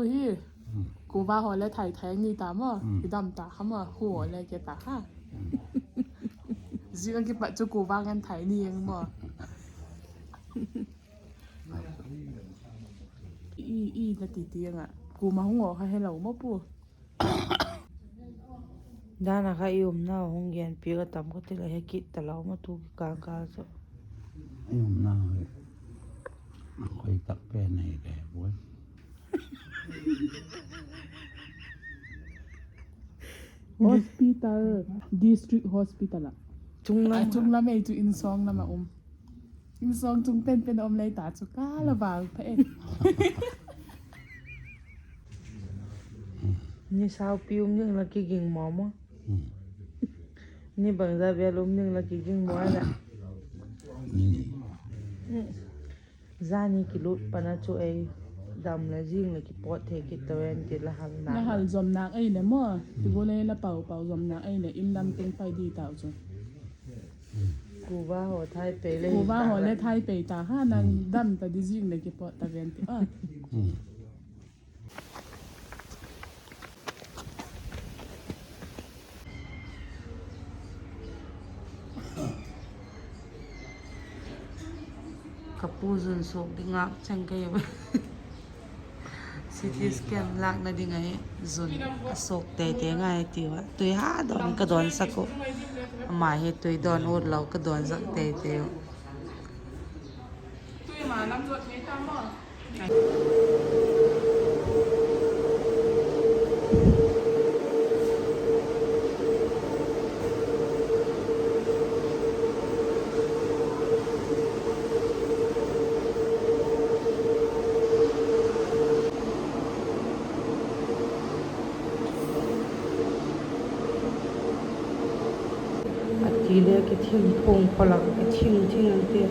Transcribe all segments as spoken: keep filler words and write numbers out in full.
Hi, kuva haw le thai thai ni ta maw, i dam ta kha maw, hu haw le ke ta kha. Zia kipat chu kuva ngan thai ni eng maw. I, i na ti ti anga, kuama hung aw kha helo maw pu. Dan a kha i umna hung genpiak a tam kha ti le he kit ta lo maw tu kikâl kâl chu. I umna hi khoi tak pen nei le buai. Hospital, district hospital ah. Chunglam. A chunglam ei chu insawng lam a um. Insawng chung pen pen a um lei ta chu ka la vâl pha e. Ni saupi um ding la kiging maw maw. Ni bangza vel um ding la kiging maw la. Zani kilut pan a chu ei dam le zing le kipawt thei kit ta ven ti la hal na. La hal zom nak ei le maw. Ti gu le la pau pau zom nak ei le in lam teng pai di tau chu. Kuva haw thai pei le. Kuva haw le thai pei ta ha nang dam ta di zing le kipawt ta ven ti a. Ka pu zun suak ding ngâk cheng ka hi. CT scan lâkna ding ahi zun a suak tei tei ngai ti ua. Tui ha dawn ka dawnsak uh. Ama hi tui dawn ut lo ka dawnsak tei tei uh. A ti le kithing phung phalak kithing thing an ti.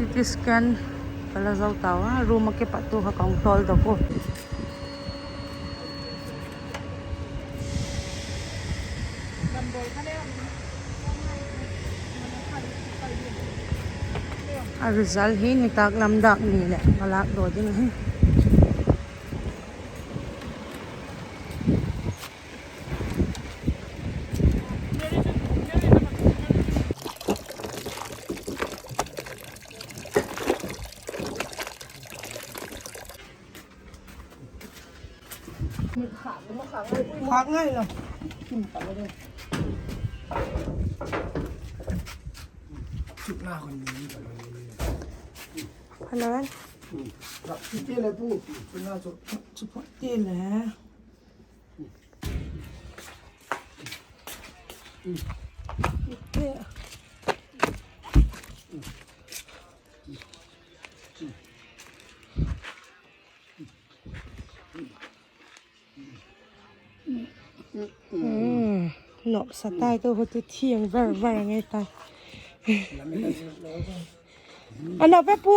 CT scan ka la zo tau a, room a kipat tu kha ka hung tawl dok u. A result hi nitâk lam dâk ni leh ka lâk daw ding ahi. Khâk ngai lo. Hello. Support ti le. Nop sa tai tu, huti thiang ver ver ngai tai. A nop e pu?